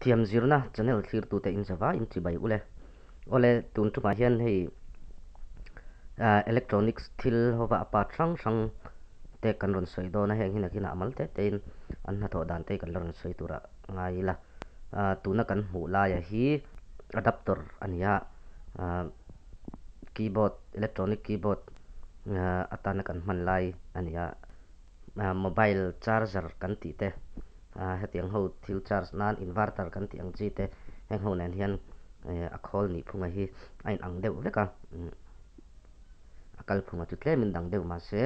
Thiam zirna channel thlirtute in zava in chibai ule. Awle tun tumah hian hei electronics thil hova a part hrang hrang te kan rawn sawi dawn a, heng hi nakinah a mal te tein an hnathawh dan te kan la rawn sawi turah ngai ila. Tuna kan hmuh laia hi adapter a ni a, keyboard electronic keyboard atana kan hman lai a ni a. Mobile charger kan tih te hetiang ho thil charge nan inverter kan tih ang chi te heng ho nen hian a khawl nih phunga hi a in ang deuh vek a, a kal phunga chu tlem in dang deuh mahse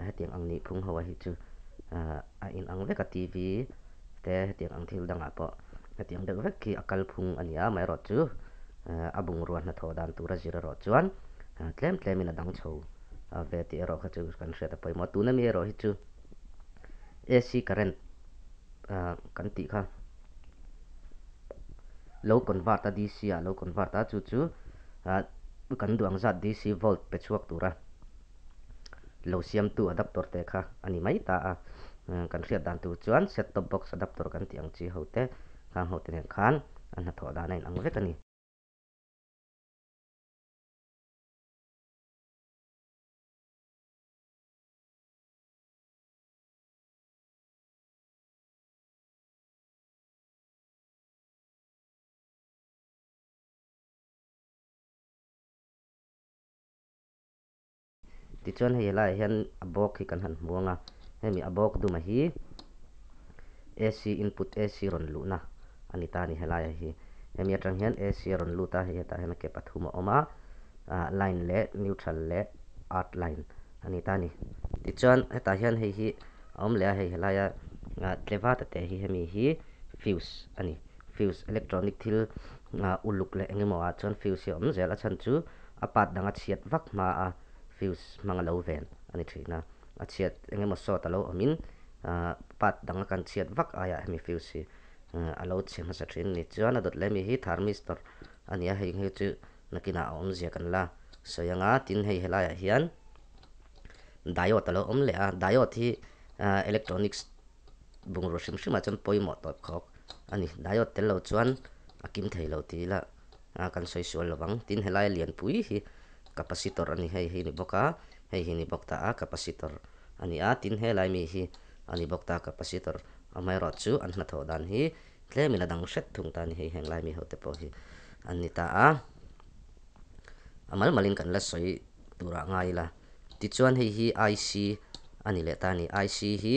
hetiang ang nih phung ho a hi chu a in ang vek a TV te hetiang ang thil dangah pawh hetiang deuh vek khi a kal phung a ni a amaherawh chu a bungrua hnathawh dan tura zir erawh chuan tlem tlem in a dang chho ve tih erawh kha chu kan hriat a pawimawh tuna mi erawh hi chu AC current kan tih kha lo convert a DC ah lo convert a chu chu kan duh ang zat DC volt pe chhuak tura lo siamtu adapter te kha a ni mai ta a kan hriat dan tur chuan set top box adapter kan tih ang chi ho te khang ho te nen khan a hnathawh dan a inang vek a ni. Tichuan hei helaiah hian a bawk hi kan han hmu ang a, hemi a bawk duma hi AC input AC rawn luhna a ni ta a ni helaiah hi. Hemi atang hian AC a rawn lut a, hei hetah hian a ke pathum a awm a, line leh neutral leh earth line a ni ta a ni. Tichuan hetah hian hei hi a awm leh a, hei helaia tleva ta te hi hemi hi fuse a ni. Fuse electronic thil uluk leh eng emaw ah chuan fuse hi a awm zel a chhan chu a part dang a chhiat vak hma a fuse hmang a lo ven a ni thin a, a chhiat eng emaw sawt a lo awmin part dang a kan chhiat vak aiah hemi fuse hi a lo chhe hmasa thin a ni. Chuan a dawt leh mi hi thermistor a ni a, hei hi chu nakinah a awmzia kan la sawi ang a, tin hei helaiah hian diode a lo awm leh a, diode hi electronics bungrua hrim hrimah chuan pawimawh tawp khawk a ni. Diode tel lo chuan a kim thei lo tih ila kan sawi sual lo vang. Tin helai lianpui hi capacitor a ni, hei hi ni bawk a, hei hi ni bawk ta a, capacitor a ni a, tin helai mi hi a ni bawk ta capacitor amaherawh chu an hnathawh dan hi tlemin a dang hret thung ta a ni, hei heng lai mi ho te pawh hi an ni ta a, a mal malin kan la sawi turah ngai ila. Tichuan hei hi IC a ni leh ta a ni, IC hi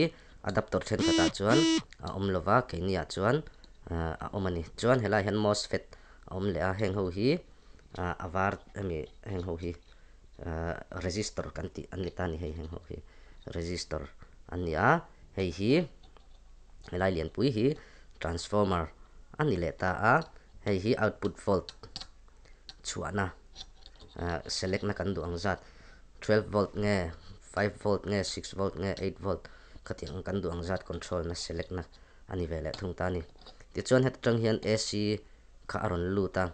adapter thenkhatah chuan a awm lova keiniah chuan a awm a ni. Chuan helaiah hian MOSFET a awm leh a, heng ho hi a var hemi heng ho hi resistor kan tih an ni ta a ni hei heng ho hi resistor an ni a, hei hi helai lianpui hi transformer a ni leh ta a, hei hi output volt chhuahna select na kan duh ang zat 12 volt nge 5 volt nge 6 volt nge 8 volt khatiang ang kan duh ang zat control na select na a ni ve leh thung ta a ni. Tichuan heta tang hian AC kha a rawn lut a,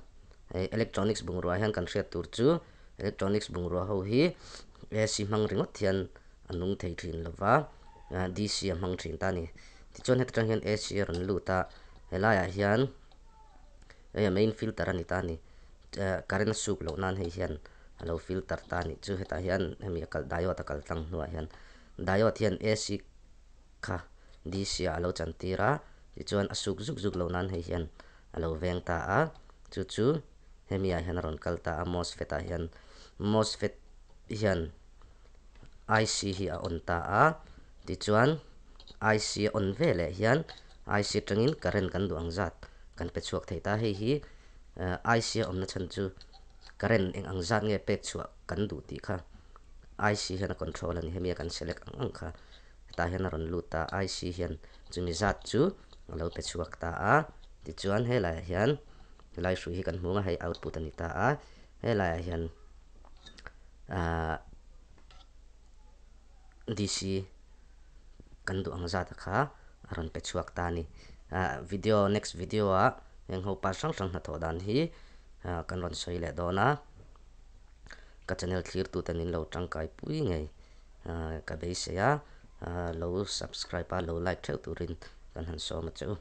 hei electronics bungrua hian kan hriat tur chu electronics bungrua ho hi AC hmang ringawt hian a nung thei thin lova DC a hmang thin ta a ni. Tichuan heta tang hian AC a rawn lut a, helaiah hian hei a main filter a ni ta a ni. Current a suk loh nan hei hian a lo filter ta a nih chu hetah hian hemi a kal diode a kal tlang hnuah hian diode hian AC kha DC ah a lo chantir a tichuan a suk zuk zuk loh nan hei hian a lo veng ta a chu chu hemi ah hian a rawn kal ta a MOSFET ah hian MOSFET hian IC hi a on ta a tichuan IC a on ve leh hian IC atangin current kan duh ang zat kan pe chhuak thei ta hei hi IC a awmna chhan chu current eng ang zat nge pek chhuah kan duh tih kha IC hian a control a ni hemi a kan select ang ang kha hetah hian a rawn lut ta IC hian chumi zat chu a lo pe chhuak ta a tichuan helaiah hian helai hrui hi kan hmu ang a hei output a ni ta a helaiah hian ahh DC kan duh ang zat kha a rawn pe chhuak ta a ni ah video next video ah heng ho pa hrang hrang hnathawh dan hi ah kan rawn sawi leh dawn a ka channel thlir tute nin lo tangkai pui ngei ah ka beisei a ah lo subscribe a lo like theuh turin kan han sawm a che u.